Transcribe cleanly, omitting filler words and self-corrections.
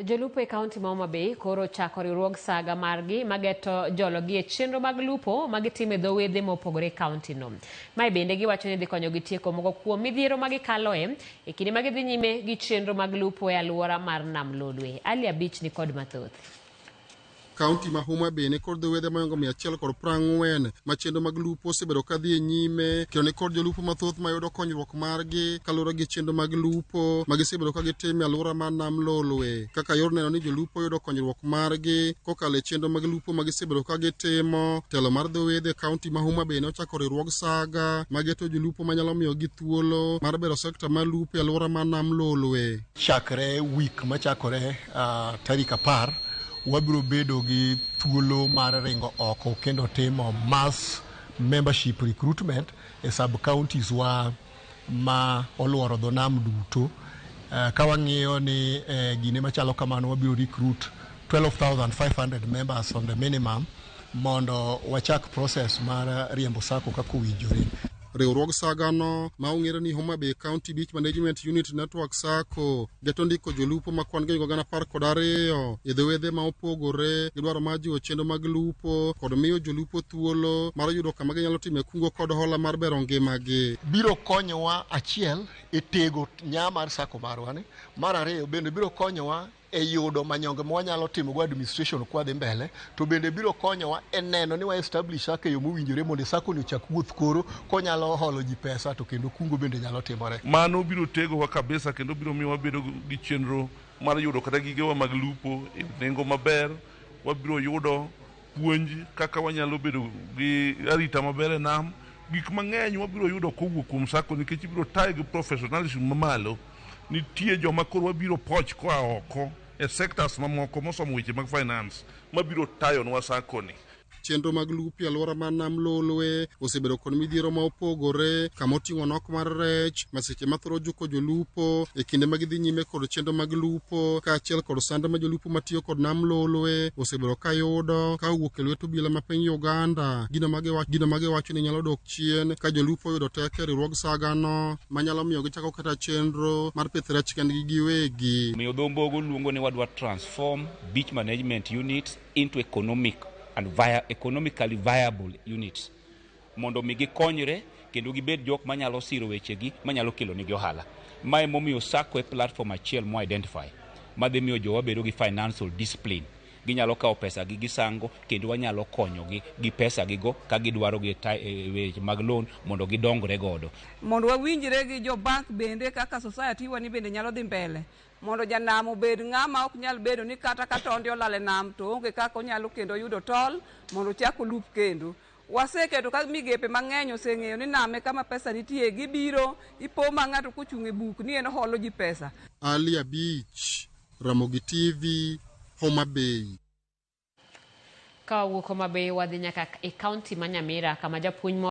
Jolupo e kaunti ma Homa Bay koro ochako riwruog saga margi mageto jologi e chenro mag lupo ma gitimo e dho wedhe mopogore e kaunti no. Mae bende giwacho ni dhi konyogi tieko moko kuom midhiero ma gikaloe e kinde ma gidhi nyime gi chenro mag lupo e alwora mar Nam Lolwe. Ali Abich ni kod mathoth. Kaunti ma Homa Bay ni kod dho wedhe mohingo 140 ma chenro mag lupo osebedo ka dhi e nyime kendo ni kod jolupo mathoth mayudo konyruok margi kaluwore gi chenro mag lupo ma gisebedo ka gitimo e alwora mar Nam Lolwe kaka yor neno ni jolupo yudo konyruok margi kokalo e chenro mag lupo ma gisebedo ka gitimo. Telo mar dho wedhe e kaunti ma Homa Bay ne ochako riwruog Saga mageto jolupo manyalo miyogi thuolo mar bero sekta mar lupo e alwora mar Nam Lolwe. Chakre week machakore tarik 10 wabiro bedo gi thuolo mar ringo oko kendo timo mass membership recruitment e sub counties wa ma oluoro dho nam duto. Ka wang'iyo ni gine machalo kamano, wabiro recruit 12,500 members on the minimum mondo wachak process mar riembo sacco kaka owinjore. Riwruog sagano ma ong'ere ni Homa Bay County Beach Management Unit Network Sacco geto ndiko jolupo ma kwan gi 12,000 e dho wedhe ma opogore gi dwaro mar jiwo chenro mag lupo kod miyo jolupo thuolo mar yudo kama ginyalo time kungo kod hola mar bero ngimagi. Biro konyowa achiel e tego nya mar sacco marwa ni, mar ariyo bende biro konyowa e yudo manyonge ma wanyalo timo go administration kwadhi mbele, to bende biro konyowa e neno ni wa establish sacco e yo mowinjore mondo sacco ni ochak wuoth koro konyalo holo ji pesa to kendo kungo bende nyalo timore. Mano biro tegowa kabisa kendo biro miyo wabedo gi chenro mar yudo kata gigewa mag lupo e nengo maber. Wabiro yudo puonj kaka wanyalo bedo gi arita maber e nam. Gik mang'eny wabiro yudo kowuok kuom sacco nikech ibiro taye gi professionalism mamalo. Nitie joma koro wabiro poch koa oko e sectors mamoko mosomo weche mag finance mabiro tayonwa sacco ni. Chenro mag lupo e alwora mar Nam Lolwe osebedo kod midhiero ma opogore kama oting'o nok mar rech, masiche mathoro juko jolupo e kinde ma gidhi nyime kod chenro mag lupo kaachiel kod sand ma jolupo matiyo kod Nam Lolwe osebedo ka yudo ka owuok e lwet obila ma piny Uganda. Gino ma giwacho ni nyalo dok chien ka jolupo oyudo teko e riwruog sagano manyalo miyo gichako kata chenro mar pith rech kendgi giwegi. Omiyo dho Mbogo luongo ni wadwa transform beach management units into economic and economically viable units mondo mi gikonyre kendo gibed jok manyalo siro wechegi manyalo kelo nigi ohala. Mae momiyo sacco e platform achiel mo identify madhi miyo jowa bedo gi financial discipline. Ginyalo kawo pesa gi gisango kendo wanyalo konyogi gi pesa gigo ka gidwaro gi e weche mag loan mondo gidongre godo. Mondo wawinjre gi jo bank bende kaka society wa ni bende nyalo dhi mbele mondo janam obed ng'ama ok nyal bedo ni kata ka tonde olal e nam to onge kaka onyalo kendo yudo tol mondo ochak olup kendo. Waseketo ka migepe mang'eny oseng'eyo ni nam e kama pesa nitie, gibiro ipo ma ng'ato kochung' e buk ni en holo ji pesa. Ali Abich, Ramogi TV, Homa Bay. Ka wawuok Homa Bay wadhi nyaka e kaunti ma Nyamira kama japuonj